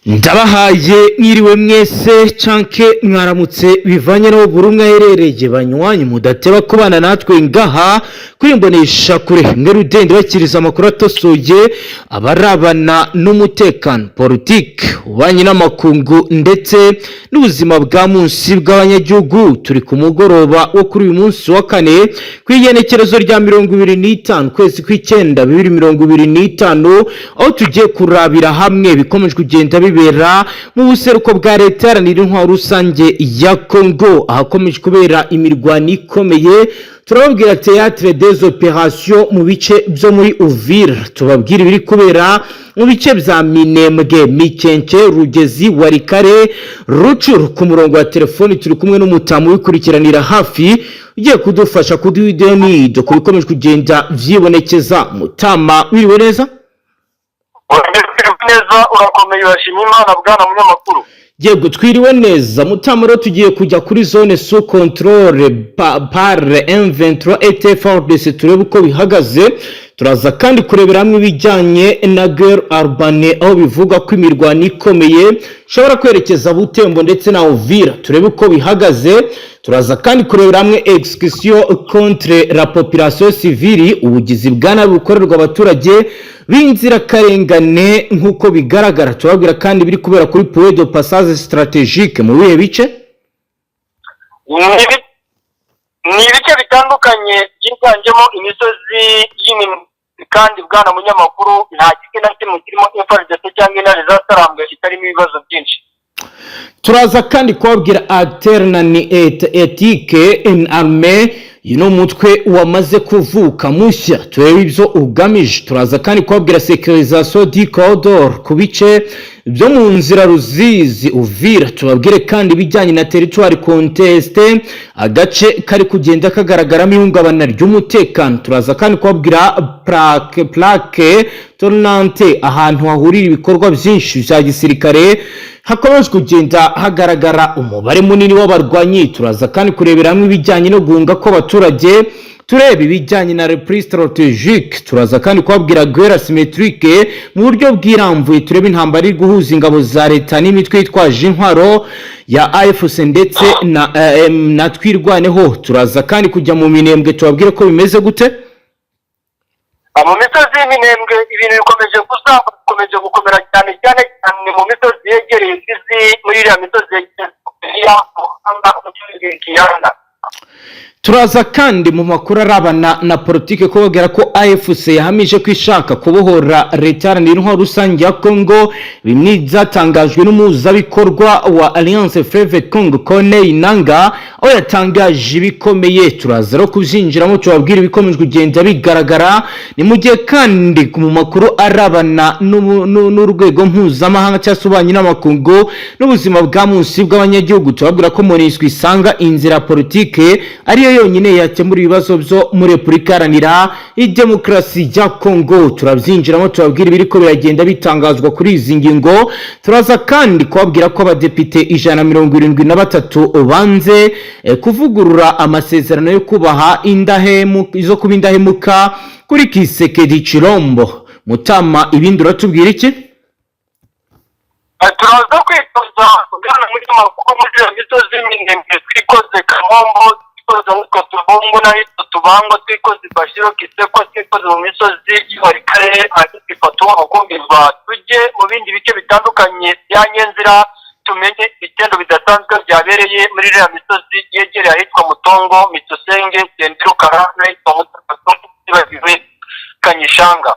Ndabahaye mwiriwe mwese canke mwaramutse, bivanye n'aho buri umwe aherereye. Banywanyi mudateba kubana natwe ngaha kuri Mbonesha Kure, mwe rudende bakiriza amakuru atosoye abarabana n'umutekano, politike, ububanyi n'amakungu ndetse n'ubuzima bwa munsi bw'abanyagihugu. Turi ku mugoroba wo kuri uyu munsi wa kane, ku igenekerezo rya 25 kwezi kw'icyenda 2025, aho tugiye kurabira hamwe bikomeje kugenda bibera mu buseruko bwa Leta Iharanira Intwaro Rusange ya Congo, ahakomeje kubera imirwano ikomeye. Turababwira théâtre des opérations mu bice byo muri Uvira, tubabwira ibiri kubera mu bice bya Minembwe, Mikenke, Rugezi, Walikale, Rutshuru. Ku murongo wa telefoni turi kumwe n'umutamu wikurikiranira hafi, ugiye kudufasha kuduha idonido ku bikomeje kugenda vyibonekeza. Mutama, wiriwe neza? Neza, urakomeye, urashima Imana, bwana munyamakuru. Yego, twiriwe neza, mutama. Rero tugiye kujya kuri zone sous contrôle par M23 et FARDC, turebe uko bihagaze. Turaza kandi kurebera hamwe ibijyanye na guerre urbaine, aho bivuga ko imirwano ikomeye ishobora kwerekeza Butembo ndetse na Uvira, turebe uko bihagaze. Turaza kandi kurebera hamwe exécution contre la population civile, ubugizi bwa nabi bukorerwa abaturage b'inzirakarengane nk'uko bigaragara. Turababwira kandi biri kubera kuri point de passage stratégique mu bihe bice. Ni ibice bitandukanye byiganjemo imisozi y'Iminembwe. Kandi bwana munyamakuru, nta gice na kimwe kirimo FARDC cyangwa intare za Sarambwe kitarimo ibibazo byinshi. Turaza kandi kubabwira alternative ethnique armée, uyu ni umutwe wamaze kuvuka mushya, turebe ibyo ugamije. Turaza kandi kubabwira sécurisation du corridor ku bice byo mu nzira Ruzizi Uvira. Tubabwire kandi ibijyanye na territoire contestée, agace kari kugenda kagaragaramo ihungabana ry'umutekano. Turaza kandi kubabwira plaque tournante, ahantu hahurira ibikorwa byinshi bya gisirikare, hakomeje kugenda hagaragara umubare munini w'abarwanyi. Turaza kandi kurebera hamwe ibijyanye no guhunga kw'abaturage, tureba ibijyanye na repli stratégique. Turaza kandi kubabwira guerre asymétrique mu buryo bwirambuye, turebe intambara iri guhuza ingabo za leta n'imitwe yitwaje intwaro ya AFC ndetse na Twirwaneho. Turaza kandi kujya mu Minembwe, tubabwire ko bimeze gute. Mu misozi y'Iminembwe ibintu bikomeje kuzamba, bikomeje gukomera cyane cyane cyane mu misozi yegereye Fizi, muri iriya misozi yegereye Kiyanda. Turaza kandi mu makuru arabana na politike kubabwira ko AFC yahamije ko ishaka kubohora Leta Iharanira Intwaro Rusange ya Congo. Bimwe byatangajwe n'umuhuzabikorwa wa Alliance Fleuve Congo, Corneille Nanga, aho yatangaje ibikomeye. Turaza rero kubyinjiramo, tubabwira ibikomeje kugenda bigaragara. Ni mu gihe kandi mu makuru arabana n'urwego mpuzamahanga cyangwa se ububanyi n'amakungu n'ubuzima bwa munsi bw'abanyagihugu, tubabwira ko MONUSCO isanga inzira politike ariyo yonyine yakemura ibibazo byo muri Repubulika Iharanira Demokarasi ya Kongo. Turabyinjiramo, tubabwira ibiriko biragenda bitangazwa kuri izi ngingo. Turaza kandi kubabwira ko abadepite 173 banze kuvugurura amasezerano yo kubaha indahemu zo kuba indahemuka kuri Tshisekedi Tshilombo. Mutama, ibindi uratubwira iki? Turaza kwitoza, bwana munyamakuru, muri iyo misozi y'Iminembwe, twikoze Kamombo, twikoze ahitwa Tubungu n'ahitwa Tubango, twikoze Bashiro, Kisekwa, twikoze mu misozi y'Iwarikare, ahitwa Ifatu, Abakumbirwa, tujye mu bindi bice bitandukanye bya Nyenzira, tumenye ibitendo bidasanzwe byabereye muri iriya misozi yegereye ahitwa Mutongo, Mitosenge, Sendirukara n'ahitwa Mutakato, tibagiwe Kanyishanga.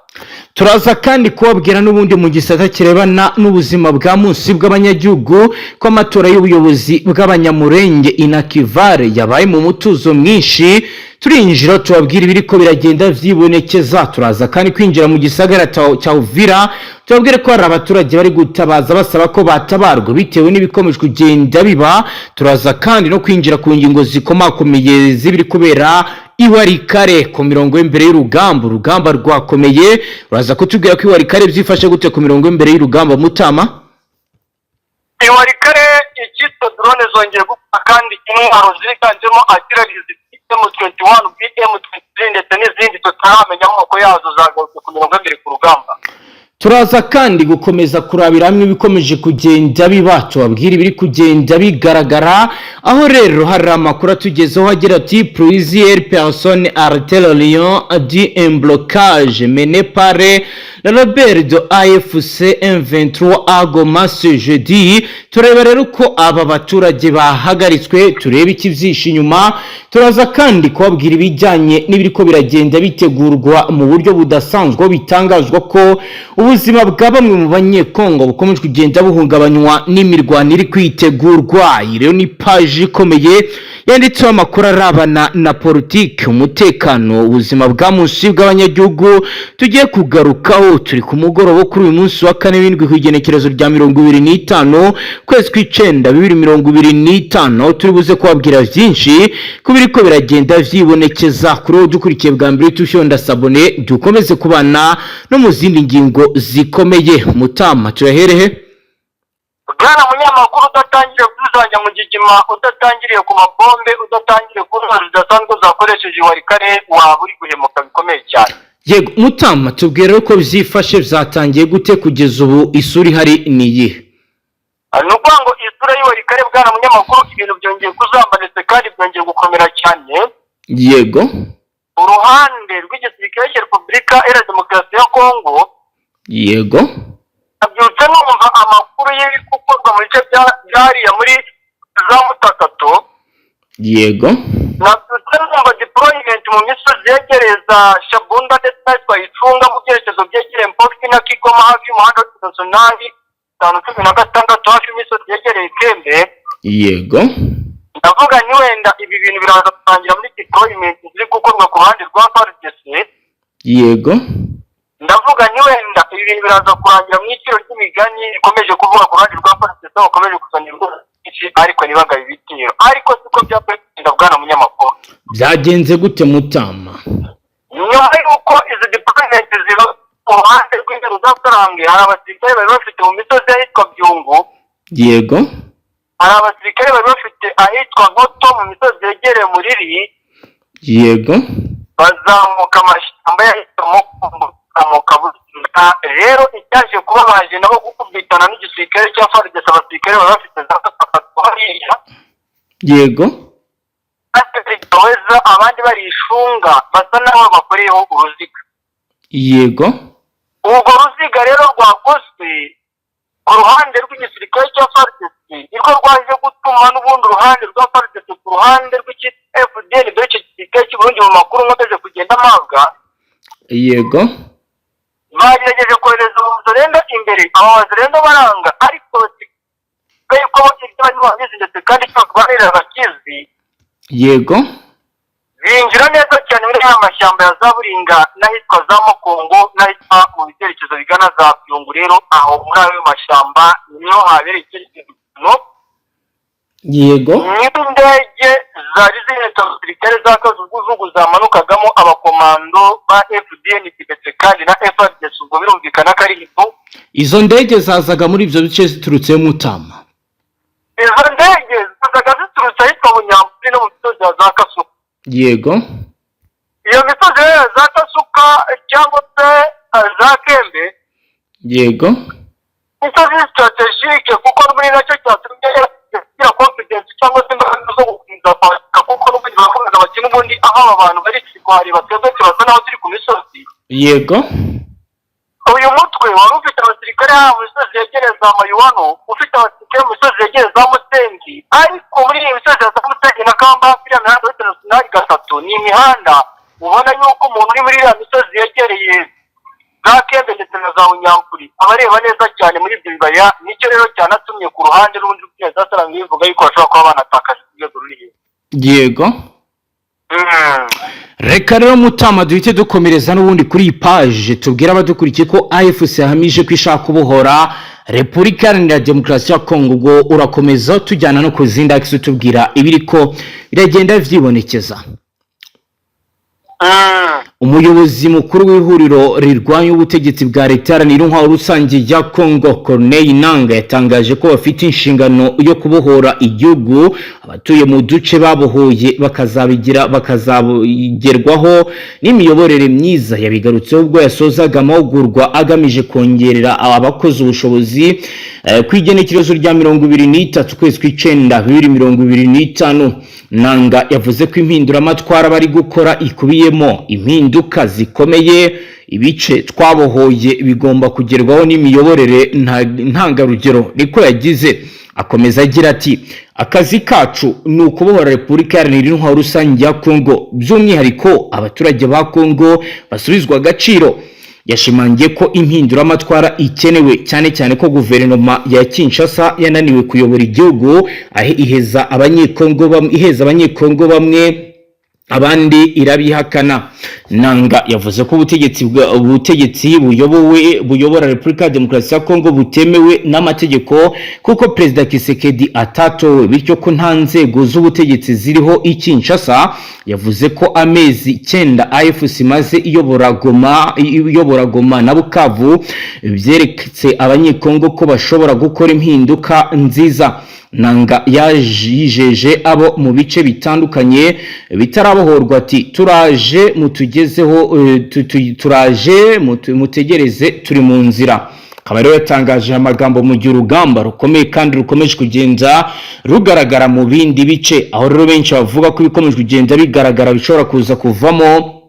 Turaza kandi kubabwira n'ubundi mu gisata kirebana n'ubuzima bwa munsi bw'abanyagihugu ko amatora y'ubuyobozi bw'Abanyamurenge Inakivare yabaye mu mutuzo mwinshi. Turinjira tubabwira ibiriko biragenda vyibonekeza. Turaza kandi kwinjira mu gisagara cya Uvira, tubabwire ko hari abaturage bari gutabaza basaba ko batabarwa bitewe n'ibikomeje kugenda biba. Turaza kandi no kwinjira ku ngingo zikomakomeye z'ibiri kubera Iwarikare ku mirongo y'imbere y'urugamba. Urugamba rwakomeye. Uraza kutubwira ko Iwarikare byifashe gute ku mirongo y'imbere y'urugamba, mutama? Iwarikare icyitwa drone zongeye gukora, kandi intwaro ziganjemo artillery M21, BM23 ndetse n'izindi tutaramenya amoko yazo zagarutse ku mirongo y'imbere ku rugamba. Turaza Turaza kandi gukomeza kurabira hamwe ibikomeje kugenda biba, tubabwira ibiri kugenda bigaragara. Aho rero hari amakuru atugezeho agira ati: "Plusieurs personnes arrêtées le long d'un blocage mené par les rebelles de AFC M23 à Goma ce jeudi." Tureba rero ko aba baturage bahagaritswe, turebe ikibyishe inyuma. Turaza kandi kubabwira ibijyanye n'ibiriko biragenda bitegurwa mu buryo budasanzwe, aho bitangazwa ko ubuzima bwa bamwe mu Banyekongo bukomeje kugenda buhungabanywa n'imirwano iri kwitegurwa. Iyi rero ni paji ikomeye yanditseho amakuru arabana na politiki, umutekano, ubuzima bwa munsi bw'abanyagihugu tugiye kugarukaho. Turi ku mugoroba wo kuri uyu munsi wa kane w'indwi, ku igenekerezo rya 25 kwezi kw'icenda 2025. Turi buze kubabwira byinshi ku biriko biragenda vyibonekeza. Kuri wowe dukurikiye bwa mbere, tushonda s'abonner, dukomeze kubana no mu zindi ngingo zikomeye. Mutama, tuyaherehe? Bwana munyamakuru, udatangiriye kuzajya mu gigima, udatangiriye ku mabombe, udatangiriye ku ntwaro zidasanzwe zakoresheje Walikale, waba uri guhemuka bikomeye cyane. Yego Mutama, tubwire uko byifashe, byatangiye gute, kugeza ubu isura ihari ni iyihe? Ni ukuvuga ngo isura y'Iwalikale, bwana munyamakuru, ibintu byongeye kuzamba ndetse kandi byongeye gukomera cyane. Uruhande rw'igisirikare cya Repubulika Iharanira Demokarasi ya Kongo, nabyutse numva amakuru y'ibiri gukorwa mu bice byariya muri za Mutakato. Nabyutse numva deployment mu misozi yegereye za Shabunda ndetse n'ahitwa Icunga, mu byerekezo byegereye Mpoki na Kigoma, hafi y'umuhanda wa nationale 516, hafi y'imisozi yegereye Kembe. Ndavuga ni wenda ibi bintu biraza kurangira muri deployment ziri gukorwa ku ruhande rwa FARDC. Ndavuga ni wenda ibi bintu biraza kurangira mu iciro ry'imigani rikomeje kuvuga ku ruhande rwa FARDC, bakomeje kuzana ibibazo byinshi ariko ntibagabe ibitero. Ariko siko byakwirinda, bwana munyamakuru. Byagenze gute, Mutama? Nyuma y'uko izi deployment ziba ku ruhande rw'ingabo za Sarambwe, hari abasirikare bari bafite mu misozi ahitwa Byungu. Hari abasirikare bari bafite ahitwa Nkoto, mu misozi yegereye Muriri. Bazamuka amashyamba y'ahitwa Mukumbu, bazamuka Businga. Rero icyaje kuba, baje nabo gukubitana n'igisirikare cya FARDC, abasirikare bari bafite za gatatu hariya weza, abandi barishunga, basa n'aho bakoreyeho uruziga. Urwo ruziga rero rwakozwe ku ruhande rw'igisirikare cya FARDC nirwo rwaje gutuma n'ubundi uruhande rwa FARDC ku ruhande rw'icyitwa FDN, dore icyo gisirikare cy'u Burundi, mu makuru nkomeje kugenda mpabwa, bagerageje kohereza Abazalendo imbere, abo Bazalendo baranga, ariko basigaye ko ibyo barimo babizi ndetse kandi icyo barwanirira bakizi. Binjira neza cyane muri ya mashyamba ya za Buringa n'ahitwa za Mukongo n'ahitwa mu byerekezo bigana za Byungu. Rero aho muri ayo mashyamba niho habereye icyerekezo n'indege zari zihetse abasirikare za kajugujugu zamanukagamo abakomando ba FDN ndetse kandi na FARDC, ubwo birumvikana ko ari ifu. Izo ndege zazaga muri ibyo bice ziturutse Mutama? Izo ndege zazaga ziturutse ahitwa Bunyamburi no mu misozi ya za Kasuka. Iyo misozi rero ya za Kasuka cyangwa se za Kembe, imisozi stratégique, kuko muri nacyo cyatumye igira confidence cyangwa se imbaraga zo gukomeza kwandika, kuko n'ubundi barakomeza bati: "N'ubundi aho aba bantu bari kuhareba, twebwe turasa n'aho turi ku misozi." Uyu mutwe wari ufite abasirikare haba mu misozi yegereye za Mayuwano, ufite abasirikare mu misozi yegereye za Musengi, ariko muri iyi misozi ya za Musengi na Kamba, iriya mihanda y'internationale gatatu ni imihanda ubona yuko umuntu uri muri iriya misozi yegereye za Kembe ndetse na za Bunyampuri aba areba neza cyane muri ibyo bibaya. Nicyo rero cyanatumye ku ruhande rundi rw'iyo za Saranga bivuga yuko bashobora kuba banatakaje ku rwego ruri hejuru. Reka rero Mutama duhite dukomereza n'ubundi kuri iyi paje, tubwire abadukurikiye ko AFC yahamije ko ishaka kubohora Repubulika Iharanira Demokarasi ya Kongo. Ubwo urakomeza tujyana no ku zindi axes, utubwira ibiriko biragenda vyibonekeza. Umuyobozi mukuru w'ihuriro rirwanya ubutegetsi bwa leta iharanira intwaro rusange ya Congo, Corneille Nanga, yatangaje ko bafite inshingano yo kubohora igihugu, abatuye mu duce babohoye bakazabigira bakazagerwaho n'imiyoborere myiza. Yabigarutseho ubwo yasozaga amahugurwa agamije kongerera abakozi ubushobozi ku igenekerezo rya 23 ukwezi kw'icenda 2025. Nanga yavuze ko impinduramatwara bari gukora ikubiyemo impinduka zikomeye. Ibice twabohoye bigomba kugerwaho n'imiyoborere ntangarugero, niko yagize. Akomeza agira ati: "Akazi kacu ni ukubohora Repubulika Iharanira Intwaro Rusange ya Kongo, by'umwihariko abaturage ba Kongo basubizwa agaciro." Yashimangiye ko impinduramatwara ikenewe cyane cyane ko guverinoma ya Kinshasa yananiwe kuyobora igihugu, aho iheza Abanyekongo bamwe, abandi irabihakana. Nanga yavuze ko ubutegetsi buyobowe buyobora Repubulika ya Demokarasi ya Kongo butemewe n'amategeko, kuko Perezida Tshisekedi atatowe, bityo ko nta nzego z'ubutegetsi ziriho i Kinshasa. Yavuze ko amezi 9 AFC imaze iyobora Goma na Bukavu byeretse Abanyekongo ko bashobora gukora impinduka nziza. Nanga yijeje abo mu bice bitandukanye bitarabohorwa ati: "Turaje mutugezeho, turaje mutegereze, turi mu nzira." Akaba rero yatangaje amagambo mu gihe urugamba rukomeye kandi rukomeje kugenda rugaragara mu bindi bice, aho rero benshi bavuga ko ibikomeje kugenda bigaragara bishobora kuza kuvamo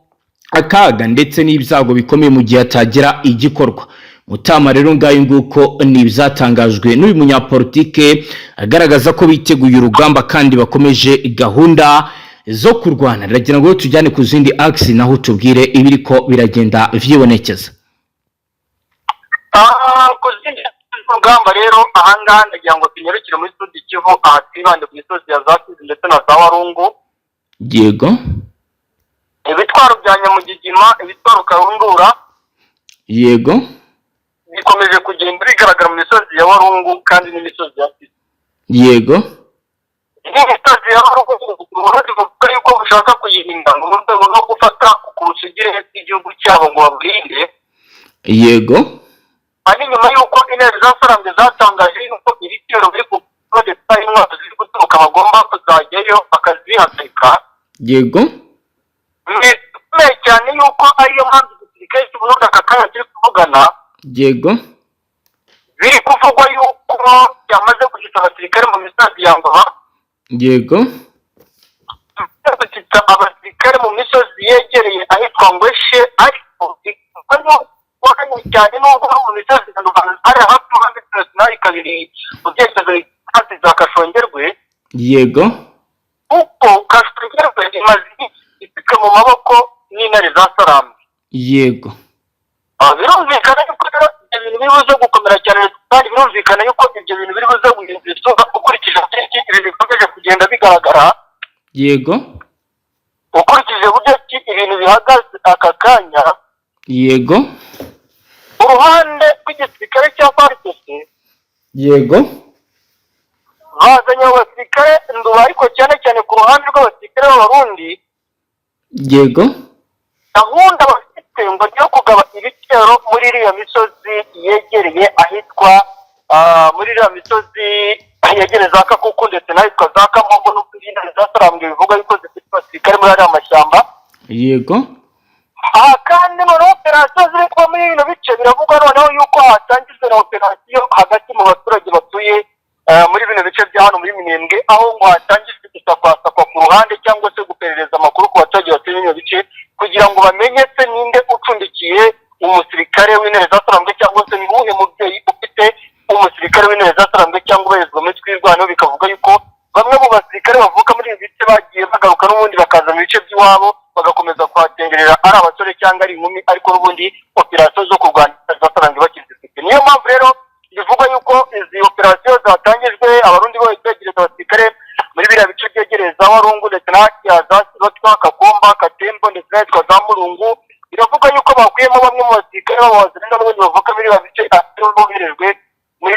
akaga ndetse n'ibyago bikomeye mu gihe hatagira igikorwa. Mutama rero, ngayo nguko ni ibyatangajwe n'uyu munyapolitike, agaragaza ko biteguye urugamba kandi bakomeje gahunda zo kurwana. Ndagira ngo tujyane ku zindi axes, naho tubwire ibiriko biragenda vyibonekeza. Ku zindi rugamba rero, ahangaha ndagira ngo tunyarukire muri Sud Kivu, aha twibande ku misozi ya za Fizi ndetse na za Warungu. Ibitwaro bya Nyamugigima, ibitwaro karundura bikomeje kugenda bigaragara mu misozi ya Warungu kandi n'imisozi ya Fizi. Iyi misozi ya Warungu, Uburundi buvuga yuko bushaka kuyirinda ngo mu rwego rwo gufata ku busugire bw'igihugu cyabo ngo baburinde. Ari nyuma y'uko intare za Sarambwe zatangaje yuko ibitero biri kukodesa intwaro ziri guturuka, bagomba kuzajyayo bakazihagarika. Bikomeye cyane yuko ariyo mpamvu igisirikare cy'Uburundi aka kanya turi kuvugana biri kuvugwa yuko cyamaze gushyitsa abasirikare mu misozi ya Ngoma, gushyitsa abasirikare mu misozi yegereye ahitwa Ngweshe, ariko bivugwa cyane nubwo mu misozi ya Ngoma ari hafi y'umuhanda nationale kabiri mu byerekezo hafi za Kashongerwe, kuko Kashongerwe imaze iminsi ifitwe mu maboko n'intare za Sarambwe. Birumvikana yuko rero ibyo bintu biri buze gukomera cyane, kandi birumvikana yuko ibyo bintu biri buze guhindura isura ukurikije byinshi ibintu bikomeje kugenda bigaragara, ukurikije uburyo ki ibintu bihagaze aka kanya. Uruhande rw'igisirikare cya FARDC bazanye abo basirikare nduba, ariko cyane cyane ku ruhande rw'abasirikare b'Abarundi, gahunda bafite ngo ni iyo kugaba ibitero muri iriya misozi yegereye ahitwa muri iriya misozi yegereye za Kakuku ndetse n'ahitwa za Kamogo, n'ubwo intare za Sarambwe bivuga yuko zifite abasirikare muri ariya mashyamba. Aha kandi noneho operasiyo ziri kuba muri bino bice, biravugwa noneho yuko hatangijwe na operasiyo hagati mu baturage batuye muri bino bice bya hano muri Minembwe, aho ngo hatangijwe gusakwasakwa ku ruhande cyangwa se guperereza amakuru ku baturage batuye muri bino bice, kugira ngo bamenye se ninde ucundikiye umusirikare w'intare za Sarambwe, cyangwa se ni uwuhe mubyeyi ufite umusirikare w'intare za Sarambwe cyangwa ubarizwa muri Twirwaneho. Bikavuga yuko bamwe mu basirikare bavuka muri ibi bice bagiye bagaruka n'ubundi bakaza mu bice by'iwabo, bagakomeza kuhatemberera ari abasore cyangwa ari inkumi, ariko n'ubundi operasiyo zo kurwanya intare za Sarambwe bakizifite. Niyo mpamvu rero bivugwa yuko izi operasiyo zatangijwe, Abarundi bose begereza abasirikare muri biriya bice byegereye za Warungu ndetse na za Rotwa, Kakomba, Katembo ndetse n'ahitwa za Murungu. Biravuga yuko bakuyemo bamwe mu basirikare b'Abazirenga n'ubundi bavuka muri biriya bice, boherejwe muri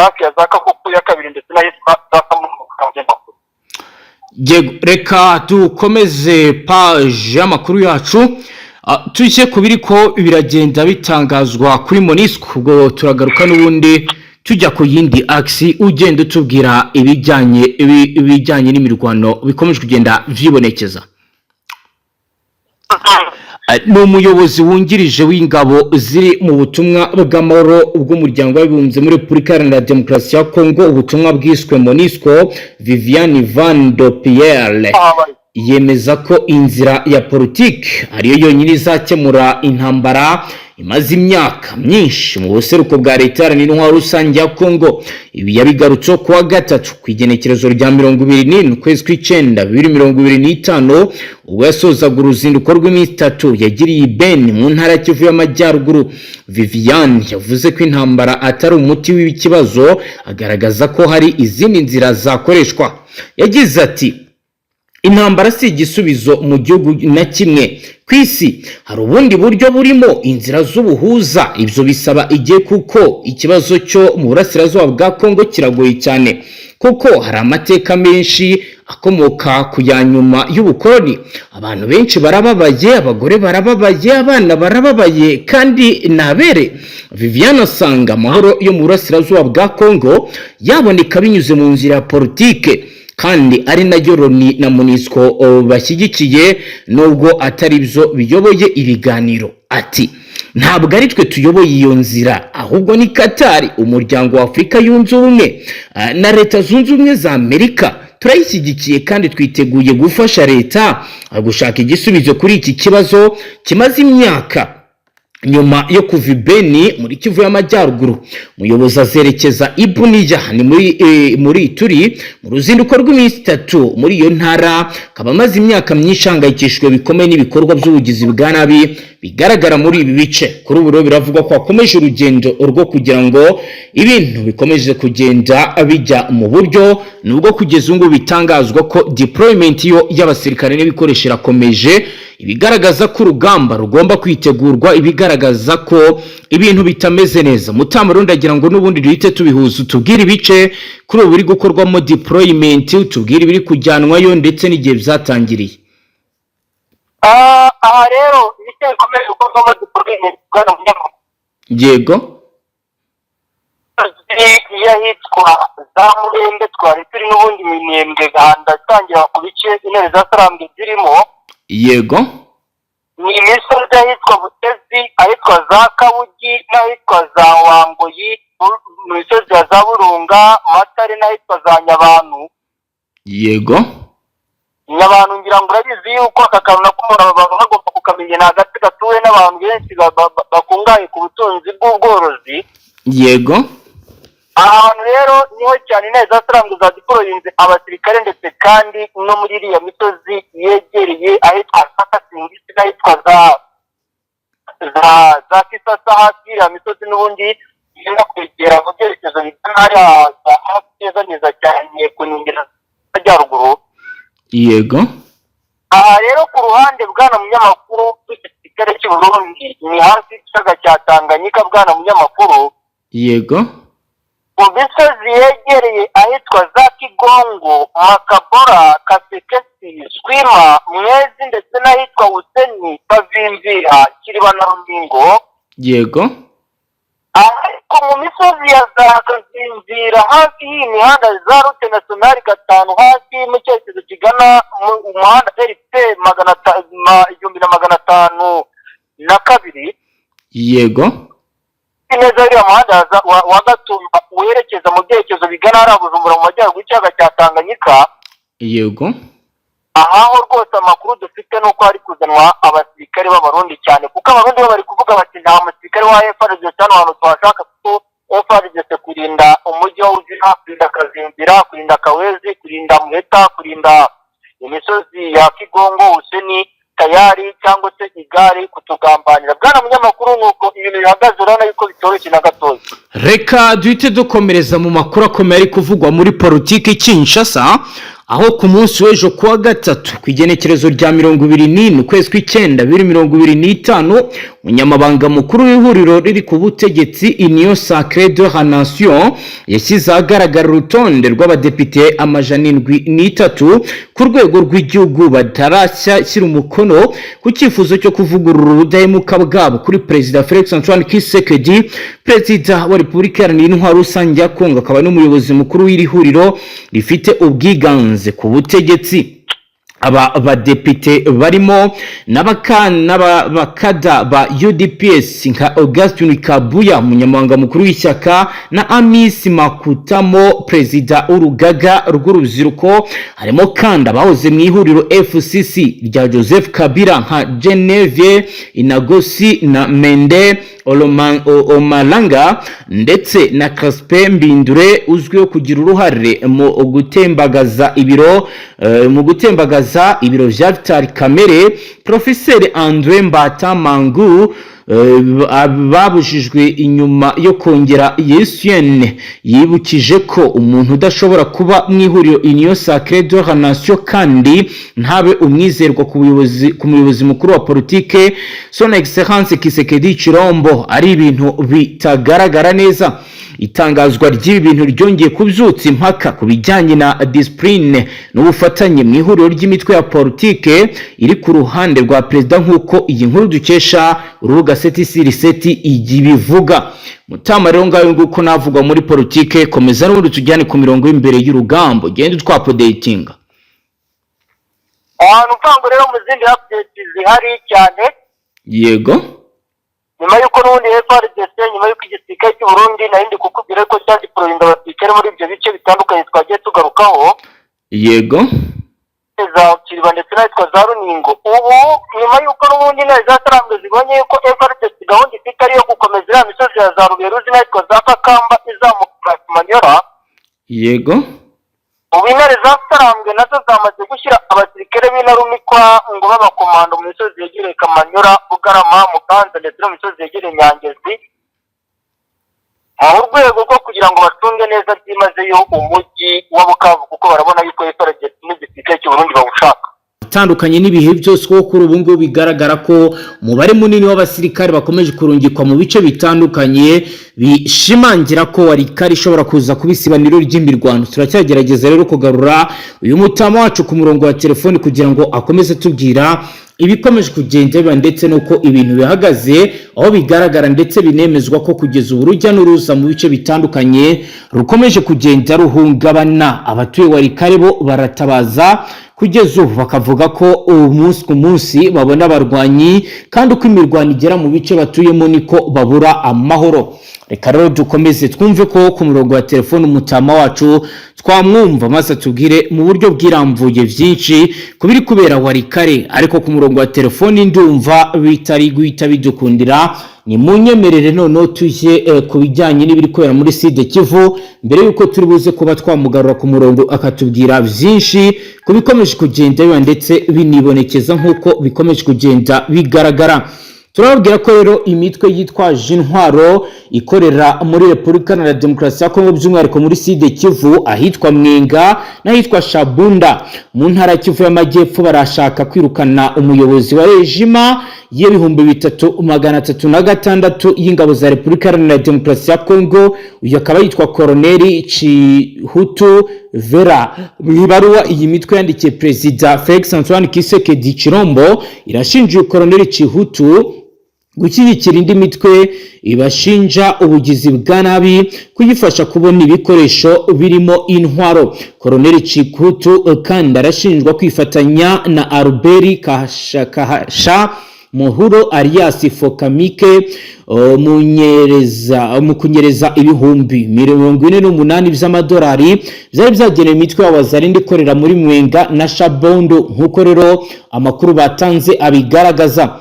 hafi ya za Kakuku ya kabiri ndetse n'ahitwa za Kamungu. Yego, reka dukomeze page y'amakuru yacu. Tujye ku biriko biragenda bitangazwa kuri MONUSCO. Ubwo turagaruka n'ubundi tujya ku yindi axe, ugenda utubwira ibijyanye n'imirwano bikomeje kugenda vyibonekeza. Ni umuyobozi wungirije w'ingabo ziri mu butumwa bw'amahoro bw'Umuryango w'Abibumbye muri Repubulika Iharanira Demokarasi ya Kongo, ubutumwa bwiswe MONUSCO, Viviane Van de Pierre, yemeza ko inzira ya politiki ariyo yonyine izakemura intambara imaze imyaka myinshi mu buseruko bwa Leta Iharanira Intwaro Rusange ya Kongo. Ibi yabigarutseho kuwa gatatu, ku igenekerezo rya 24 ukwezi kw'icyenda 2025, ubwo yasozaga uruzinduko rw'iminsi 3 yagiriye i Beni mu ntara ya Kivu y'Amajyaruguru. Viviane yavuze ko intambara atari umuti w'ikibazo, agaragaza ko hari izindi nzira zakoreshwa. Yagize ati: "Intambara si igisubizo mu gihugu na kimwe ku isi. Hari ubundi buryo burimo inzira z'ubuhuza. Ibyo bisaba igihe, kuko ikibazo cyo mu burasirazuba bwa Kongo kiragoye cyane, kuko hari amateka menshi akomoka ku ya nyuma y'ubukoloni. Abantu benshi barababaye, abagore barababaye, abana barababaye, kandi ni abere." Viviane asanga amahoro yo mu burasirazuba bwa Kongo yaboneka binyuze mu nzira ya politike, kandi ari nayo Loni na MONUSCO bashyigikiye, nubwo atari byo biyoboye ibiganiro. Ati: "Ntabwo ari twe tuyoboye iyo nzira, ahubwo ni Katari, Umuryango wa Afurika Yunze Ubumwe na Leta Zunze Ubumwe za Amerika. Turayishyigikiye kandi twiteguye gufasha leta gushaka igisubizo kuri iki kibazo kimaze imyaka." Nyuma yo kuva i Beni muri Kivu y'Amajyaruguru, umuyobozi azerekeza i Buniya, ni muri Ituri, mu ruzinduko rw'iminsi 3 muri iyo ntara. Akaba amaze imyaka myinshi ahangayikishijwe bikomeye n'ibikorwa by'ubugizi bwa nabi bigaragara muri ibi bice. Kuri ubu rero biravugwa ko hakomeje urugendo rwo kugira ngo ibintu bikomeje kugenda bijya mu buryo, nubwo kugeza ubu ngubu bitangazwa ko deployment yo y'abasirikare n'ibikoresho irakomeje, ibigaragaza ko urugamba rugomba kwitegurwa, ibigaragaza ko ibintu bitameze neza. Mutamba, ndagira ngo n'ubundi duhite tubihuza, utubwire ibice kuri ubu biri gukorwamo deployment, utubwire ibiri kujyanwayo ndetse n'igihe byatangiriye. Aha rero ibice bikomeje gukorwamo deployment, bwana munyamakuru, y'ahitwa za Murembe twari turi n'ubundi Minembwe, Gahanda itangira ku bice intare za Sarambwe zirimo. Ni imisozi ahitwa Butezi, ahitwa za Kabugi n'ahitwa za Wangoyi, mu misozi ya za Burunga, Matare n'ahitwa za Nyabantu. Nyabantu, ngira ngo urabizi yuko aka kantu nako umuntu baba bagomba kukamenya, ni agace gatuwe n'abantu benshi bakungahaye ku butunzi bw'ubworozi. Aha hantu rero niho cyane intare za Sarambwe za deployinze abasirikare, ndetse kandi no muri iriya misozi yegereye ahitwa Sakasingisi n'ahitwa za Kisasa, hafi y'iriya misozi n'ubundi yenda kwegera mu byerekezo bigana hariya za hafi neza neza cyane ku nkengero z'amajyaruguru. Aha rero ku ruhande, bwana munyamakuru, rw'igisirikare cy'u Burundi, ni hafi y'ikiyaga cya Tanganyika, bwana munyamakuru. Mu misozi yegereye ahitwa za Kigongo, Makabora, Kasekesi, Swima, Mwezi ndetse n'ahitwa Buseni, Kavimvira, Kiriba na Rumingo. Ariko mu misozi ya za Kavimvira, hafi y'iyi mihanda za route nationale 5, hafi mu cyerekezo kigana mu umuhanda RP 1502, neza uriya muhanda wa Gatumba werekeza mu byerekezo bigana hariya Bujumbura mu majyaruguru y'ikiyaga cya Tanganyika. Ahaho rwose amakuru dufite ni uko hari kuzanwa abasirikare b'Abarundi cyane, kuko Abarundi bo bari kuvuga bati: "Nta musirikare wa FARDC hano hantu tuhashaka," kuko FARDC kurinda umujyi wa Uvira, kurinda Kavimvira, kurinda Kawezi, kurinda Muheta, kurinda imisozi ya Kigongo, Useni, tayari cyangwa se igare kutugambanira. Bwana munyamakuru, nuko ibintu bihagaze, urabona yuko bitoroshye na gatoya. Reka duhite dukomereza mu makuru akomeye ari kuvugwa muri politiki Kinshasa. Aho ku munsi w'ejo kuwa gatatu, ku igenekerezo rya 24 ukwezi kw'icyenda 2025, umunyamabanga mukuru w'ihuriro riri ku butegetsi, Union Sacrée de la Nation, yashyize ahagaragara urutonde rw'abadepite 703 ku rwego rw'igihugu batarashyira umukono ku cyifuzo cyo kuvugurura ubudahemuka bwabo kuri Perezida Felix Antoine Tshisekedi, Perezida wa Repubulika Iharanira Intwaro Rusange ya Kongo, akaba n'umuyobozi mukuru w'iri huriro rifite ubwiganze ku butegetsi. Aba badepite barimo n'abakada ba UDPS nka Augustin Kabuya, umunyamabanga mukuru w'ishyaka, na Amisi Makutamo, perezida w'urugaga rw'urubyiruko. Harimo kandi abahoze mu ihuriro FCC rya Joseph Kabila nka Genevieve Inagosi na Mende Omalanga, ndetse na Crispin Mbindure, uzwiho kugira uruhare mu gutembagaza ibiro vya Vital Kamerhe. Professeur Andre Mbata Mangu babujijwe inyuma yo kongera Yesuen yibukije ko umuntu udashobora kuba mu ihuriro Union Sacrée de la Nation kandi ntabe umwizerwa ku muyobozi mukuru wa politike, Son Excellence Tshisekedi Tshilombo, ari ibintu bitagaragara neza. Itangazwa ry'ibi bintu ryongeye kubyutsa impaka ku bijyanye na discipline n'ubufatanye mu ihuriro ry'imitwe ya politike iri ku ruhande rwa perezida, nk'uko iyi nkuru dukesha urubuga Seti Siri Seti ibivuga. Mutama, rero ngayo nguko navugwa muri politike. Komeza n'ubundi tujyane ku mirongo y'imbere y'urugamba, ugende twaupdatinga. Ahantu mvango rero, mu zindi update zihari cyane, nyuma y'uko n'ubundi FARDC, nyuma y'uko igisirikare cy'u Burundi, nari ndi kukubwira ko cyadeployinga abasirikare muri ibyo bice bitandukanye twagiye tugarukaho, za Kiriba ndetse n'ahitwa za Runingo, ubu nyuma y'uko n'ubundi intare za Sarambwe zibonye yuko FARDC gahunda ifite ari iyo gukomeza iriya misozi ya za Ruberuzi n'ahitwa za Kakamba izamuka Manyora, ubu intare za Sarambwe nazo zamaze gushyira abasirikare b'intarumikwa ngo b'abakomando mu misozi yegereye Kamanyora, Bugarama, Muganza ndetse no mu misozi yegereye Nyangezi, mu rwego rwo kugira ngo bacunge neza byimazeyo umujyi wa Bukavu, kuko barabona yuko FARDC n'igisirikare cy'u Burundi bawushaka. Atandukanye n'ibihe byose, kuko kuri ubu ngubu bigaragara ko umubare munini w'abasirikare bakomeje kurungikwa mu bice bitandukanye, bishimangira ko Walikale ishobora kuza kuba isibaniro ry'imirwano. Turacyagerageza rero kugarura uyu mutama wacu ku murongo wa telefoni kugira ngo akomeze atubwira ibikomeje kugenda biba ndetse n'uko ibintu bihagaze, aho bigaragara ndetse binemezwa ko kugeza ubu urujya n'uruza mu bice bitandukanye rukomeje kugenda ruhungabana. Abatuye Walikale bo baratabaza kugeza ubu, bakavuga ko umunsi ku munsi babona abarwanyi, kandi uko imirwano igera mu bice batuyemo niko babura amahoro. Reka rero dukomeze twumve ko ku murongo wa telefone umutama wacu twamwumva, maze atubwire mu buryo bwirambuye byinshi ku biri kubera Walikale. Ariko ku murongo wa telefone ndumva bitari guhita bidukundira. Ni munyemerere noneho tujye ku bijyanye n'ibiri kubera muri Sud Kivu, mbere y'uko turi buze kuba twamugarura ku murongo akatubwira byinshi ku bikomeje kugenda biba ndetse binibonekeza nk'uko bikomeje kugenda bigaragara. Turababwira ko rero imitwe yitwaje intwaro ikorera muri Repubulika Iharanira Demokarasi ya Kongo, by'umwihariko muri Sud Kivu, ahitwa Mwenga n'ahitwa Shabunda mu ntara ya Kivu y'Amajyepfo, barashaka kwirukana umuyobozi wa régiment y'3306 y'ingabo za Repubulika Iharanira Demokarasi ya Kongo. Uyu akaba yitwa Koroneri Chihutu Vera. Mu ibaruwa iyi mitwe yandikiye Perezida Felix Antoine Tshisekedi Tshilombo, irashinja uyu Koroneri Chihutu gushyigikira indi mitwe ibashinja ubugizi bwa nabi, kuyifasha kubona ibikoresho birimo intwaro. Koroneri Chikutu kandi arashinjwa kwifatanya na Albert Kahasha, Kahasha Muhuro alias Fokamike mu kunyereza 48,000 by'amadolari byari byagenewe imitwe y'Abazarindi ikorera muri Mwenga na Shabondo, nk'uko rero amakuru batanze abigaragaza.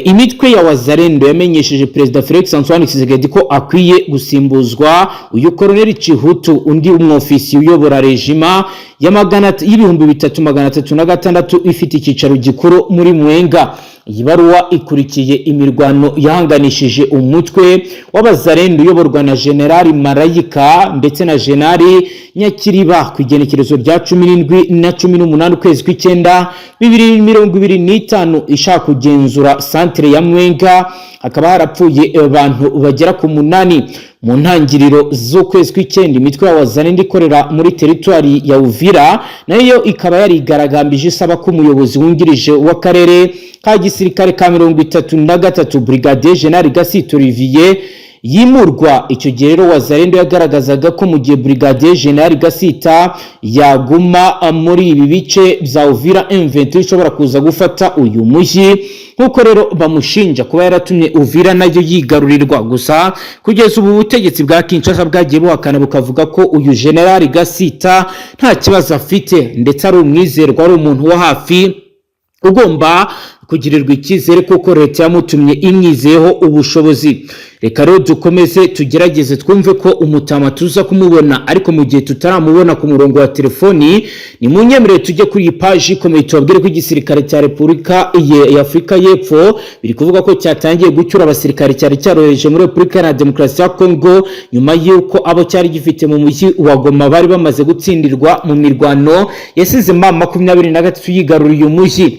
Imitwe ya Wazalendo yamenyesheje Perezida Felix Antoine Tshisekedi ko akwiye gusimbuzwa uyu Koroneli Chihutu undi umwofisi uyobora régiment ya magana y'3306 ifite icyicaro gikuru muri Mwenga. Iyi baruwa ikurikiye imirwano yahanganishije umutwe w'Abazarendo uyoborwa na Generali Marayika ndetse na Generali Nyakiriba ku igenekerezo rya 17 na 18 ukwezi kw'icyenda 2025, ishaka kugenzura santere ya Mwenga, hakaba harapfuye abantu bagera ku 8. Mu ntangiriro z'ukwezi kw'icyenda, imitwe ya Wazalendo ikorera muri teritwari ya Uvira nayo ikaba yarigaragambije, isaba ko umuyobozi wungirije w'akarere ka gisirikare ka 33, Brigadier General Gasito Olivier, yimurwa. Icyo gihe rero Wazalendo yagaragazaga ko mu gihe Brigadier General Gasita yaguma muri ibi bice bya Uvira, M23 ishobora kuza gufata uyu mujyi, nk'uko rero bamushinja kuba yaratumye Uvira nayo yigarurirwa. Gusa kugeza ubu butegetsi bwa Kinshasa bwagiye buhakana, bukavuga ko uyu General Gasita nta kibazo afite, ndetse ari umwizerwa, ari umuntu wo hafi ugomba kugirirwa icyizere, kuko leta yamutumye imwizeyeho ubushobozi. Reka rero dukomeze tugerageze twumve ko umutama tuza kumubona, ariko mu gihe tutaramubona ku murongo wa telefoni, ni mu nyemerere tujye kuri iyi paji ikomeye, tubabwire ko igisirikare cya Repubulika ya Afurika y'Epfo biri kuvuga ko cyatangiye gucyura abasirikare cyari cyarohereje muri Repubulika ya Demokarasi ya Kongo, nyuma y'uko abo cyari gifite mu mujyi wa Goma bari bamaze gutsindirwa mu mirwano yasize M23 yigaruriye umujyi.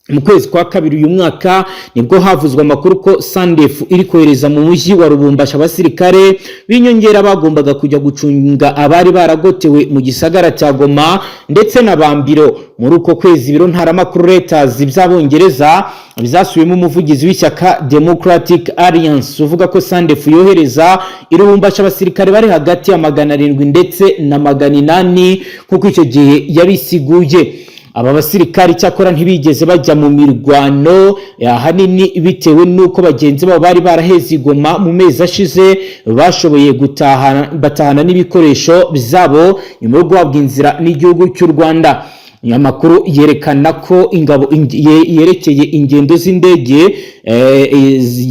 Mu kwezi kwa kabiri uyu mwaka nibwo havuzwe amakuru ko SANDF iri kohereza mu mujyi wa Lubumbashi abasirikare b'inyongera bagombaga kujya gucunga abari baragotewe mu gisagara cya Goma ndetse na Bambiro. Muri uko kwezi, ibiro ntaramakuru Reuters by'Abongereza byasubiyemo umuvugizi w'ishyaka Democratic Alliance uvuga ko SANDF yohereza i Lubumbashi abasirikare bari hagati ya 700 ndetse na 800, nk'uko icyo gihe yabisiguye. Aba basirikari cyakora ntibigeze bajya mu mirwano, ahanini bitewe n'uko bagenzi babo bari baraheze i Goma mu mezi ashize bashoboye gutahana, batahana n'ibikoresho byabo nyuma yo guhabwa inzira n'igihugu cy'u Rwanda. Amakuru yerekana ko ingabo yerekeye ingendo z'indege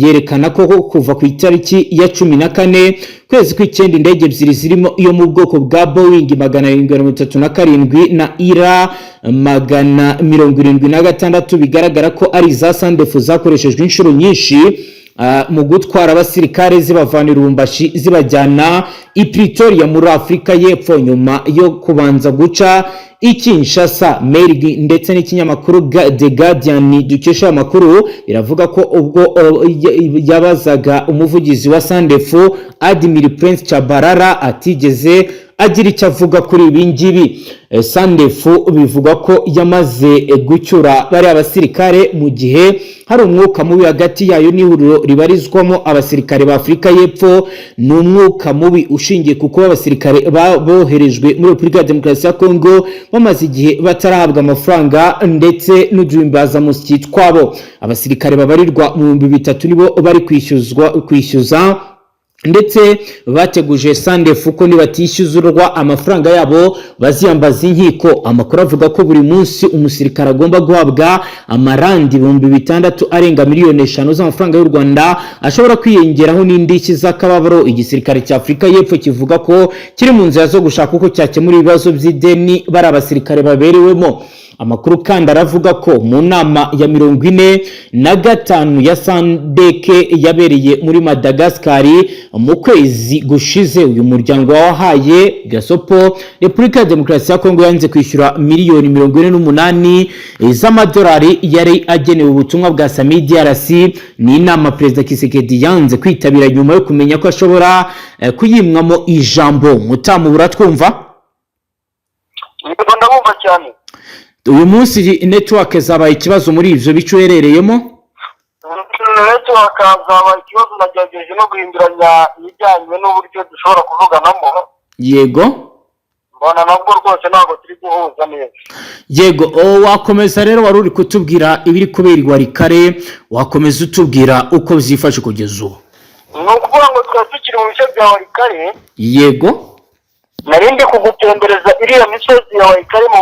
yerekana ko kuva ku itariki ya 14 kwezi kw'icyenda, indege ebyiri zirimo iyo mu bwoko bwa Boeing 737 na ira 176, bigaragara ko ari iza SANDF, zakoreshejwe inshuro nyinshi mu gutwara abasirikare zibavana i Lubumbashi zibajyana i Pretoria muri Afurika y'Epfo, nyuma yo kubanza guca i Kinshasa. Mail ndetse n'ikinyamakuru The Guardian dukesha amakuru biravuga ko ubwo yabazaga umuvugizi wa SANDF, Admiral Prince Chabarara, atigeze agira icyo avuga kuri ibi ngibi. SANDF bivuga ko yamaze gucyura bariya basirikare mu gihe hari umwuka mubi hagati yayo n'ihuriro ribarizwamo abasirikare ba Afurika y'Epfo. Ni umwuka mubi ushingiye ku kuba abasirikare boherejwe muri Repubulika ya Demokarasi ya Kongo bamaze igihe batarahabwa amafaranga ndetse n'uduhimbazamusyi twabo. Abasirikare babarirwa mu 3000 nibo bari kwishyuzwa kwishyuza, ndetse bateguje SANDF ko nibatishyuzurwa amafaranga yabo baziyambaza inkiko. Amakuru avuga ko buri munsi umusirikare agomba guhabwa amarandi 6000, arenga miliyoni 5 z'amafaranga y'u Rwanda, ashobora kwiyongeraho n'indishyi z'akababaro. Igisirikare cya Afurika y'Epfo kivuga ko kiri mu nzira zo gushaka uko cyakemura ibibazo by'ideni bari abasirikare baberewemo. Amakuru kandi aravuga ko mu nama ya 45 ya SADC yabereye muri Madagascar mu kwezi gushize, uyu muryango wahaye gasopo Repubulika ya Demokarasi ya Kongo yanze kwishyura miliyoni 48 z'amadolari yari agenewe ubutumwa bwa SAMIDRC. Ni inama Perezida Tshisekedi yanze kwitabira nyuma yo kumenya ko ashobora kuyimwamo ijambo. Mutamu, buratwumva? Yego, ndabumva cyane. Uyu munsi network zabaye ikibazo muri ibyo bice uherereyemo? Network zabaye ikibazo, nagerageje no guhinduranya ibijyanye n'uburyo dushobora kuvuganamo. Mbona nabwo rwose ntabwo turi guhuza neza. Yego, wakomeza rero, wari uri kutubwira ibiri kubera i Walikale, wakomeza utubwira uko byifashe kugeza ubu. Ni ukuvuga ngo twari tukiri mu bice bya Walikale. Nari ndi kugutembereza iriya misozi ya Walikale mu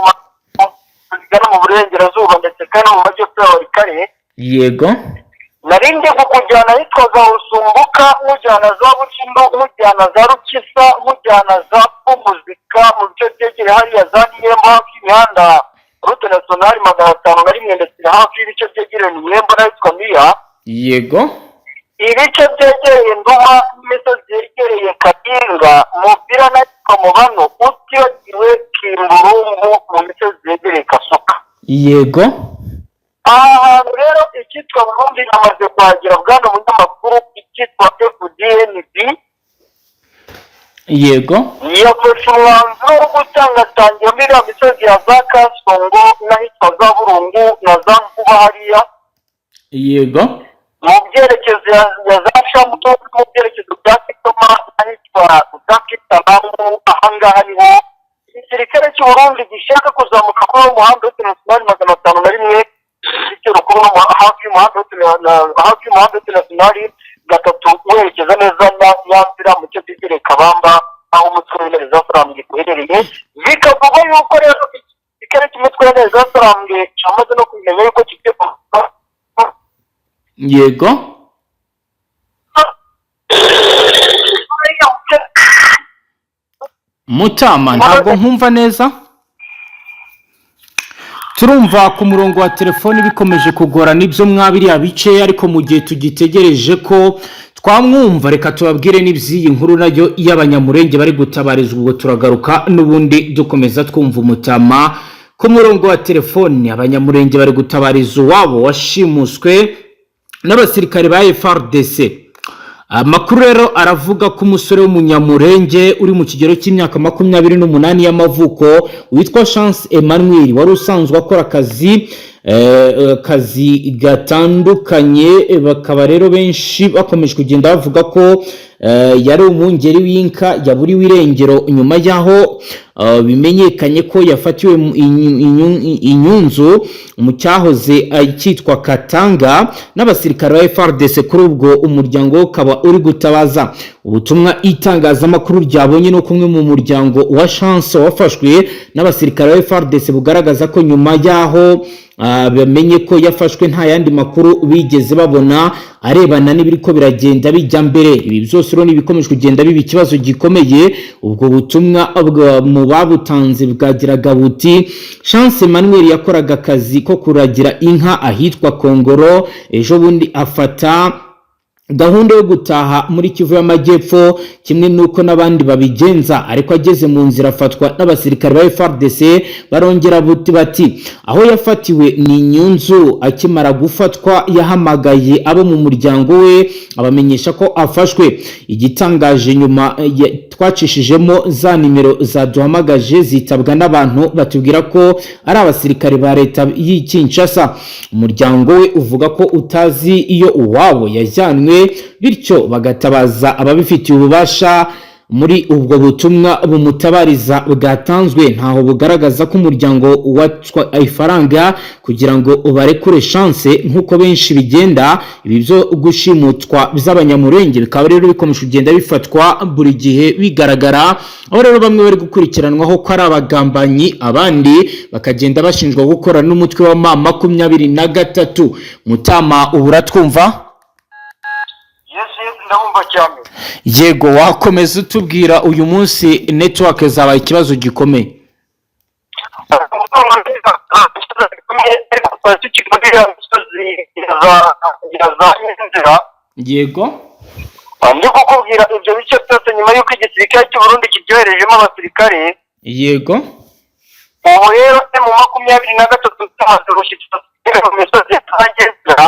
zigana mu burengerazuba ndetse kandi no mu majyepfo ya Walikale. Nari ndi kukujyana ahitwa za Usumbuka, nkujyana za Bukindo, nkujyana za Rukisa, nkujyana za Pumuzika, mu bice byegereye hariya za Niyembo, hafi y'imihanda. Route nationale 501, ndetse hafi y'ibice byegereye Mwembo n'ahitwa Miya. Yego. Ibice byegereye Nduma n'imisozi yegereye Kabinga, Mupira n'ahitwa Mubano, utibagiwe Kimburumbu mu misozi yegereye Kasuka. Yego. Aha hantu rero icyitwa Burundi amaze kuhagera, bwana munyamakuru, icyitwa FDNB. Yego. Yafashe umwanzuro wo gutangatangira muri iriya misozi ya za Kasongo n'ahitwa za Burungu na za Nkuba hariya. Yego. Mu byerekezo ya za Shamuto, mu byerekezo bya Kitoma n'ahitwa za Kitaramu. Ahangaha niho igisirikare cy'u Burundi gishaka kuzamuka kuri uwo muhanda wa nationale 501, igitero kuri uno hafi y'umuhanda wa nationale 3, werekeza neza na Nyanzira mu cyo twegereye Kabamba, aho umutwe w'Intare za Sarambwe uherereye. Bikavugwa yuko rero igisirikare cy'umutwe w'Intare za Sarambwe cyamaze no kumenya yuko kigiye Yego. Mutama, ntabwo nkumva neza. Turumva ku murongo wa telefoni bikomeje kugora n'ibyo mwabiriya bice, ariko mu gihe tugitegereje ko twamwumva, reka tubabwire n'iby'iyi nkuru nayo y'Abanyamurenge bari gutabarizwa. Ubwo turagaruka n'ubundi dukomeza twumva umutama ku murongo wa telefoni. Abanyamurenge bari gutabariza uwabo washimuswe n'abasirikare ba FARDC. Amakuru rero aravuga ko umusore w'Umunyamurenge uri mu kigero cy'imyaka 28 y'amavuko witwa Chance Emmanuel, wari usanzwe akora akazi gatandukanye, bakaba rero benshi bakomeje kugenda bavuga ko yari umwungeri w'inka, yaburiwe irengero nyuma y'aho bimenyekanye ko yafatiwe inyunzu mu cyahoze cyitwa Katanga n'abasirikare ba FARDC. Kuri ubwo umuryango we ukaba uri gutabaza. Ubutumwa itangazamakuru ryabonye no kumwe mu muryango wa Chance wafashwe n'abasirikare ba FARDC bugaragaza ko nyuma y'aho bamenye ko yafashwe, nta yandi makuru bigeze babona arebana n'ibiriko biragenda bijya mbere. Ibi byose rero n'ibikomeje kugenda biba ikibazo gikomeye. Ubwo butumwa mu babutanze bwagiraga buti: "Chance Emmanuel yakoraga akazi ko kuragira inka ahitwa Kongoro. Ejo bundi afata gahunda yo gutaha muri Kivu y'Amajyepfo kimwe n'uko n'abandi babigenza, ariko ageze mu nzira afatwa n'abasirikare ba FARDC." Barongera buti bati: "Aho yafatiwe ni Nyunzu. Akimara gufatwa yahamagaye abo mu muryango we abamenyesha ko afashwe. Igitangaje, nyuma twacishijemo za nimero zaduhamagaje zitabwa n'abantu batubwira ko ari abasirikare ba leta y'i Kinshasa." Umuryango we uvuga ko utazi iyo uwabo yajyanwe, bityo bagatabaza ababifitiye ububasha. Muri ubwo butumwa bumutabariza bwatanzwe, ntaho bugaragaza ko umuryango watswa ifaranga kugira ngo ubarekure Chance nk'uko benshi bigenda. Ibi byo gushimutwa by'Abanyamurenge bikaba rero bikomeje kugenda bifatwa buri gihe bigaragara, aho rero bamwe bari gukurikiranwaho ko ari abagambanyi, abandi bakagenda bashinjwa gukora n'umutwe wa M23. Mutama, ubu uratwumva? Yes, ndabumva cyane. Yego, wakomeza utubwira. Uyu munsi network zabaye ikibazo gikomeye. Ariko twari tukiri muri iriya misozi ya za Nzira. Yego. Ndi kukubwira ibyo bice byose nyuma y'uko igisirikare cy'u Burundi kibyoherejemo abasirikare. Yego. Ubu rero M23 tumaze gushyikira mu misozi ya Ngenzira.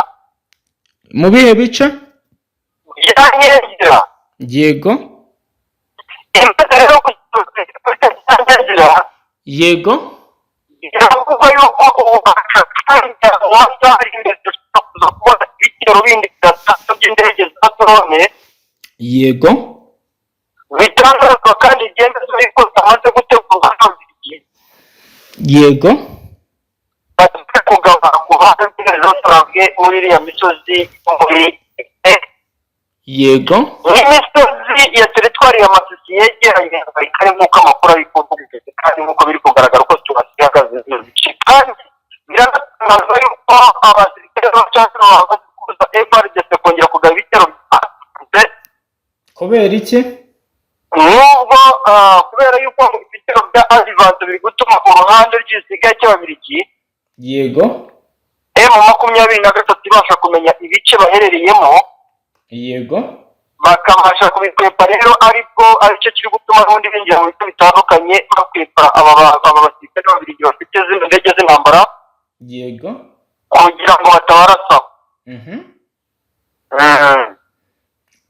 Mu bihe bice? Ya Ngenzira. Yego. Imaze rero gushyikira Ngenzira, Yego. biravugwa yuko ubu ubanza hari imbere dushobora kuza kubona ibitero bindi bidasanzwe by'indege za drone. Yego. Bitangazwa kandi byemezwa yuko zamaze gutegurwa n'Ababiligi. Yego. Bagiye kugaba ku ruhande rw'Intare muri iriya misozi muri Yego. n'imisozi ya teritwari ya Masisi yegeranye na Walikale, nk'uko amakuru ari kuvuga kandi nk'uko biri kugaragara uko situation ihagaze muri ibyo bice. Kandi biranatangazwa yuko abasirikare b'abacancuro bahagaze kubuza FARDC kongera kugaba ibitero Kubera iki? nubwo kubera yuko Ni ukuvuga ngo ibitero bya advance biri gutuma uruhande rw'igisigaye cy'Ababirigi, M23 ibasha kumenya ibice baherereyemo, bakabasha kubikwepa. Rero aribwo aricyo kiri gutuma n'ubundi binjira mu bice bitandukanye, bakwepa aba basirikare b'Ababirigi bafite zino ndege z'intambara kugira ngo batabarasa.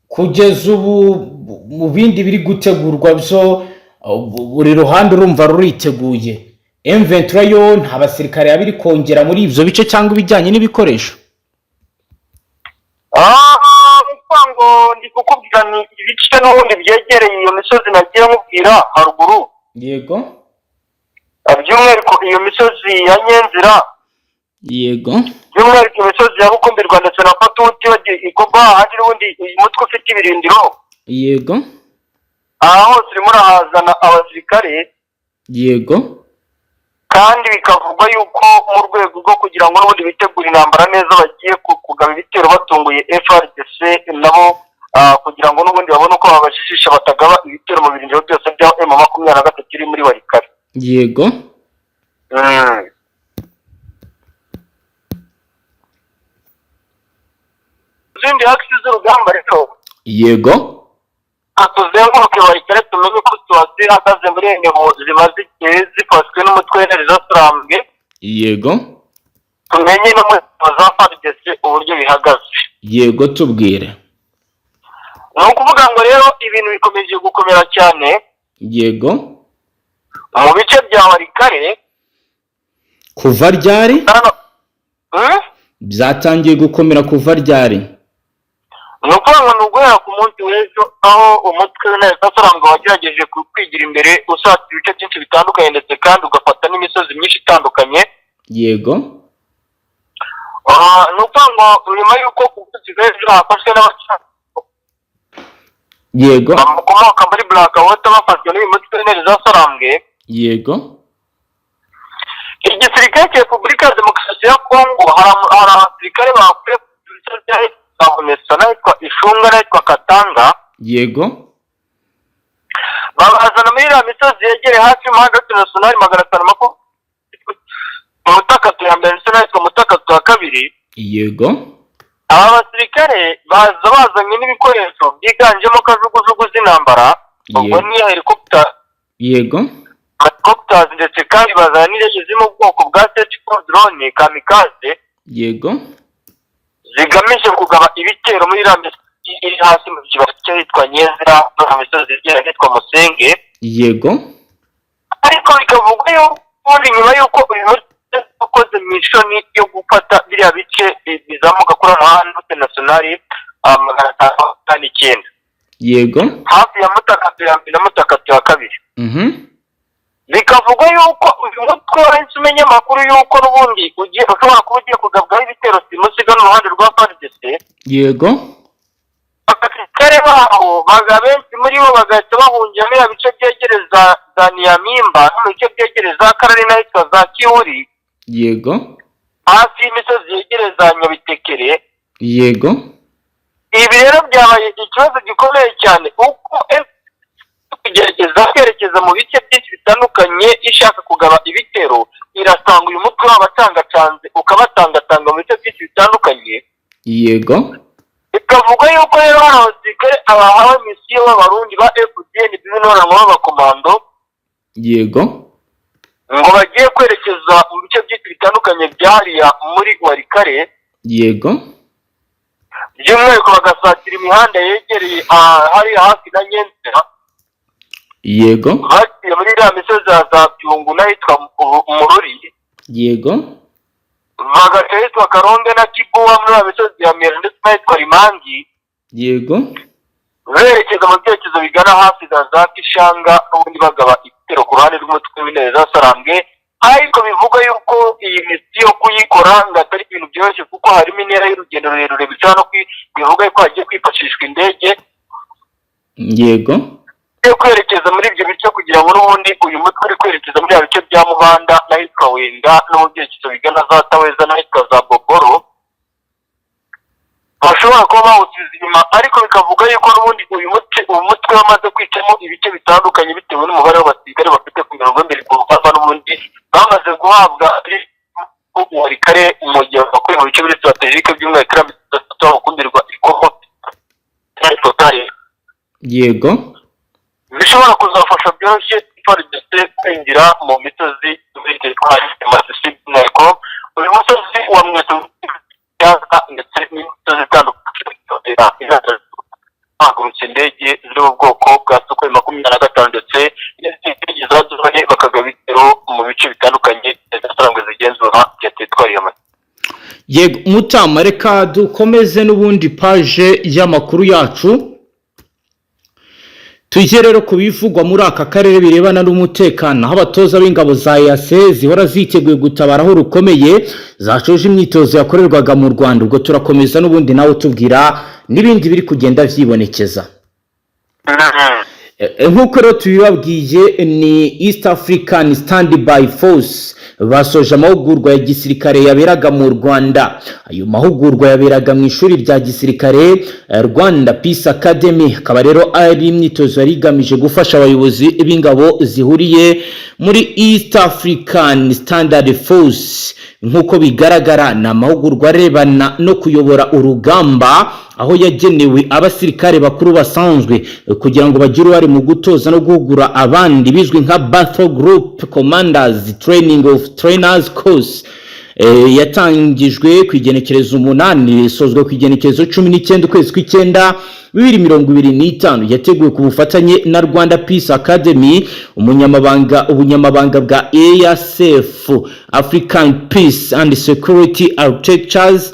Kugeza ubu, mu bindi biri gutegurwa byo, buri ruhande urumva ruriteguye. M23 yo nta basirikare yaba iri kongera muri ibyo bice cyangwa ibijyanye n'ibikoresho? Ah, ni ukuvuga ngo ndi kukubwira ni ibice n'ubundi byegereye iyo misozi nagiye nkubwira haruguru. By'umwihariko iyo misozi ya Nyenzira, by'umwihariko imisozi ya Bukumbirwa ndetse na Patuti ikorwa ahandi n'ubundi uyu mutwe ufite ibirindiro. Aha hose urimo urahazana abasirikare, kandi bikavugwa yuko mu rwego rwo kugira ngo n'ubundi bitegure intambara neza, bagiye kugaba ibitero batunguye FARDC nabo, kugira ngo n'ubundi babone uko babajijisha batagaba ibitero mu birindiro byose bya M23 iri muri Walikale. Izindi axes z'urugamba rero, tuzenguruke Walikale, tumenye uko situation ihagaze muri eneo zimaze igihe zifashwe n'umutwe w'intare zaturambwe, tumenye no muri za FARDC uburyo bihagaze. Yego, tubwire. Ni ukuvuga ngo rero ibintu bikomeje gukomera cyane mu bice bya Walikale. Kuva ryari? Hano? Byatangiye gukomera kuva ryari? Ni ukuvuga ngo ni uguhera ku munsi w'ejo, aho umutwe w'intare zaturambwe wagerageje kwigira imbere, usatira ibice byinshi bitandukanye, ndetse kandi ugafata n'imisozi myinshi itandukanye. Ni ukuvuga ngo nyuma y'uko ku munsi w'ejo hafashwe n'abacamanza bakomoka muri Black Water, bafashwe n'uyu mutwe w'intare zasarambwe, igisirikare cya Repubulika ya Demokarasi ya Kongo, hari abasirikare bakuye ku bice bya Mesa n'ahitwa Ishunga n'ahitwa Katanga, babazana muri iriya misozi yegereye hafi y'umuhanda wa nationale 520, Mutakatu ya mbere ndetse n'ahitwa Mutakatu ya kabiri. Aba basirikare baza bazanye n'ibikoresho byiganjemo kajugujugu z'intambara, ubwo ni helicopter, helicopters, ndetse kandi bazana n'indege ziri mu bwoko bwa tactical drone kamikaze, zigamije kugaba ibitero muri iriya misozi iri hasi mu kibaya cy'ahitwa Nyenzira no mu misozi igera ahitwa Musenge. Ariko bikavugwa yuko ubundi nyuma y'uko uyu mutwe ukoze mission yo gufata biriya bice bizamuka kuri umuhanda nationale 559, hafi ya Mutakatu ya mbere na Mutakatu ya kabiri, bikavugwa yuko uyu mutwe wahise umenya amakuru yuko n'ubundi ugiye, ushobora kuba ugiye kugabwaho ibitero simusiga n'uruhande rwa FARDC. Abasirikare baho baga benshi muri bo bagahita bahungira muri bice byegereza za Niyamimba no mu bice byegereza Karari n'ahitwa za Kiwuri, hafi y'imisozi yegereza Nyabitekere. Ibi rero byabaye ikibazo gikomeye cyane, uko kugerageza kwerekeza mu bice byinshi bitandukanye ishaka kugaba ibitero, irasanga uyu mutwe wabacangacanze, ukabatangatanga mu bice byinshi bitandukanye. Bikavuga yuko rero hari abasirikare abahawe mission b'Abarundi ba FDN b'intoranwa b'abakomando, ngo bagiye kwerekeza mu bice byinshi bitandukanye byariya muri Walikale, by'umwihariko bagasatira imihanda yegereye hariya hafi na Nyenzira, baciye muri iriya misozi ya za Byungu n'ahitwa Mururi, bagaca ahitwa Karonde na Kibuwa muri iriya misozi ya Mera ndetse n'ahitwa Rimangi, berekeza mu byerekezo bigana hafi za Gishanga, n'ubundi bagaba ibitero ku ruhande rw'umutwe w'intare za Sarambwe. Ariko bivugwa yuko iyi mission kuyikora ngo atari ibintu byoroshye, kuko harimo intera y'urugendo rurerure, bishobora no bivugwa yuko hagiye kwifashishwa indege yo kwerekeza muri ibyo bice, kugira ngo n'ubundi uyu mutwe uri kwerekeza muri bya bice bya Mubanda n'ahitwa Wenga no mu byerekezo bigana za Taweza n'ahitwa za Boboro. Bashobora kuba bawusubiza inyuma, ariko bikavuga yuko n'ubundi uyu mutwe wamaze kwicamo ibice bitandukanye bitewe n'umubare w'abasirikare bafite ku mirongo y'imbere ku rugamba. N'ubundi bamaze guhabwa Walikale mu gihe bakuye mu bice biri stratégique, by'umwihariko iriya misozi bakundirwa ikomo. Bishobora kuzafasha byoroshye FARDC kwinjira mu misozi muri teritwari ya Masisi, by'umwihariko uyu musozi wa Mweso ndetse n'imisozi itandukanye. Hagurutse indege ziri mu bwoko bwa Sukhoi 25 ndetse n'izindi za drone, bakagaba ibitero mu bice bitandukanye zisanzwe zigenzura bya teritwari ya Masisi. Yego Mutama, reka dukomeze n'ubundi page y'amakuru yacu, tujye rero ku bivugwa muri aka karere birebana n'umutekano, aho abatoza b'ingabo za EAC zihora ziteguye gutabara aho rukomeye zashoje imyitozo yakorerwaga mu Rwanda. Ubwo turakomeza n'ubundi nawe tubwira n'ibindi biri kugenda vyibonekeza. Nk'uko rero tubibabwiye, ni East African Standby Force basoje amahugurwa ya gisirikare yaberaga mu Rwanda. Ayo mahugurwa yaberaga mu ishuri rya gisirikare Rwanda Peace Academy, akaba rero ari imyitozo yari igamije gufasha abayobozi b'ingabo zihuriye muri East African Standard Force. Nk'uko bigaragara, ni amahugurwa arebana no kuyobora urugamba, aho yagenewe abasirikare bakuru basanzwe kugira ngo bagire uruhare mu gutoza no guhugura abandi, bizwi nka Battle Group Commanders Training of Trainers Course. Yatangijwe ku igenekerezo 8, isozwa ku igenekerezo 19 ukwezi kw'icyenda 2025. Yateguwe ku bufatanye na Rwanda Peace Academy, ubunyamabanga bwa EASF, African Peace and Security Architectures.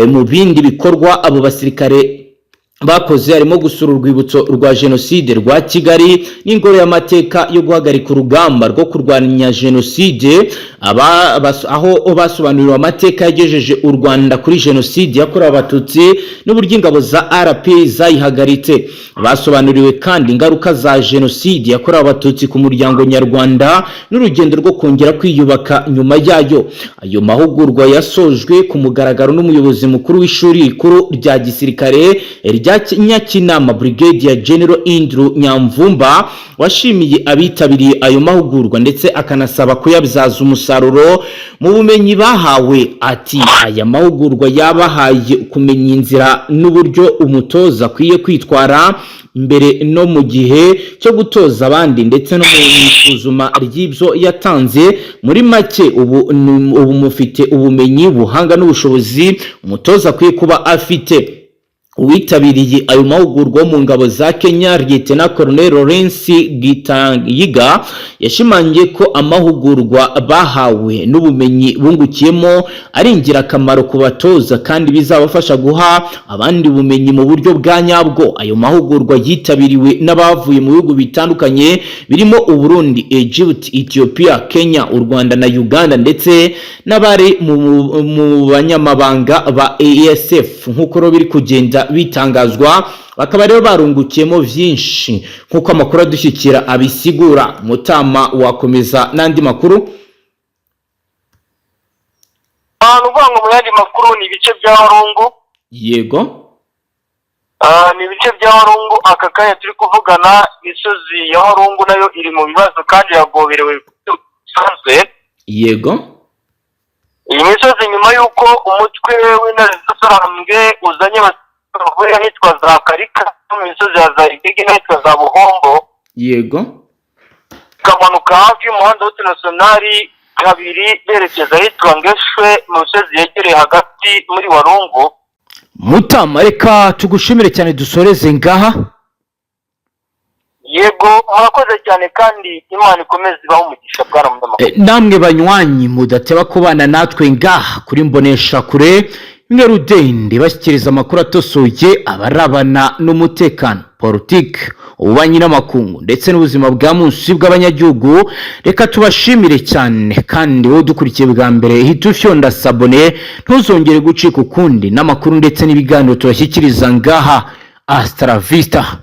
Mu bindi bikorwa abo basirikare bakoze harimo gusura urwibutso rwa Jenoside rwa Kigali n'ingoro y'amateka yo guhagarika urugamba rwo kurwanya Jenoside, aho basobanuriwe amateka yagejeje u Rwanda kuri Jenoside yakorewe Abatutsi n'uburyo ingabo za RPA zayihagaritse. Basobanuriwe kandi ingaruka za Jenoside yakorewe Abatutsi ku muryango nyarwanda n'urugendo rwo kongera kwiyubaka nyuma yayo. Ayo mahugurwa yasojwe ku mugaragaro n'umuyobozi mukuru w'ishuri rikuru rya gisirikare rya Nyakinama, Brigadier General Andrew Nyamvumba, washimiye abitabiriye ayo mahugurwa ndetse akanasaba kuyabyaza umusaruro mu bumenyi bahawe. Ati: "Aya mahugurwa yabahaye kumenya inzira n'uburyo umutoza akwiye kwitwara mbere no mu gihe cyo gutoza abandi, ndetse no mu isuzuma ry'ibyo yatanze. Muri make, ubu mufite ubumenyi, ubuhanga n'ubushobozi umutoza akwiye kuba afite." Uwitabiriye ayo mahugurwa wo mu ngabo za Kenya, Lieutenant Colonel Lawrence Gitayiga, yashimangiye ko amahugurwa bahawe n'ubumenyi bungukiyemo ari ingirakamaro ku batoza kandi bizabafasha guha abandi ubumenyi mu buryo bwa nyabwo. Ayo mahugurwa yitabiriwe n'abavuye mu bihugu bitandukanye birimo Uburundi, Egypt, Ethiopia, Kenya, u Rwanda na Uganda, ndetse n'abari mu banyamabanga ba EASF. Nk'uko rero biri kugenda bitangazwa, bakaba rero barungukiyemo byinshi nk'uko amakuru adushyikira abisigura. Mutama, wakomeza n'andi makuru? Ahantu uvuga ngo mu yandi makuru ni ibice bya Warungu. Ni ibice bya Warungu. Aka kanya turi kuvugana, imisozi ya Warungu nayo iri mu bibazo kandi yagoberewe bisanzwe. Iyi misozi, nyuma y'uko umutwe w'Intare z'Isarambwe uzanye bavuye ahitwa za Karika no mu misozi ya za Igege n'ahitwa za Buhombo, ikamanuka hafi y'umuhanda wa nationale 2 berekeza ahitwa Ngeshwe mu misozi yegereye hagati muri Warungu. Mutama, reka tugushimire cyane, dusoreze ngaha. Yego, murakoze cyane kandi Imana ikomeze ibahe umugisha, bwana munyamakuru. Namwe banywanyi mudateba kubana natwe ngaha kuri Mbonesha Kure imwe rudende, bashyikiriza amakuru atosoye abarabana n'umutekano, politiki, ububanyi n'amakungu ndetse n'ubuzima bwa munsi bw'abanyagihugu, reka tubashimire cyane. Kandi wowe udukurikiye bwa mbere, hita ufyonda s'abonner, ntuzongere gucika ukundi n'amakuru ndetse n'ibiganiro tubashyikiriza ngaha. Hasta la vista.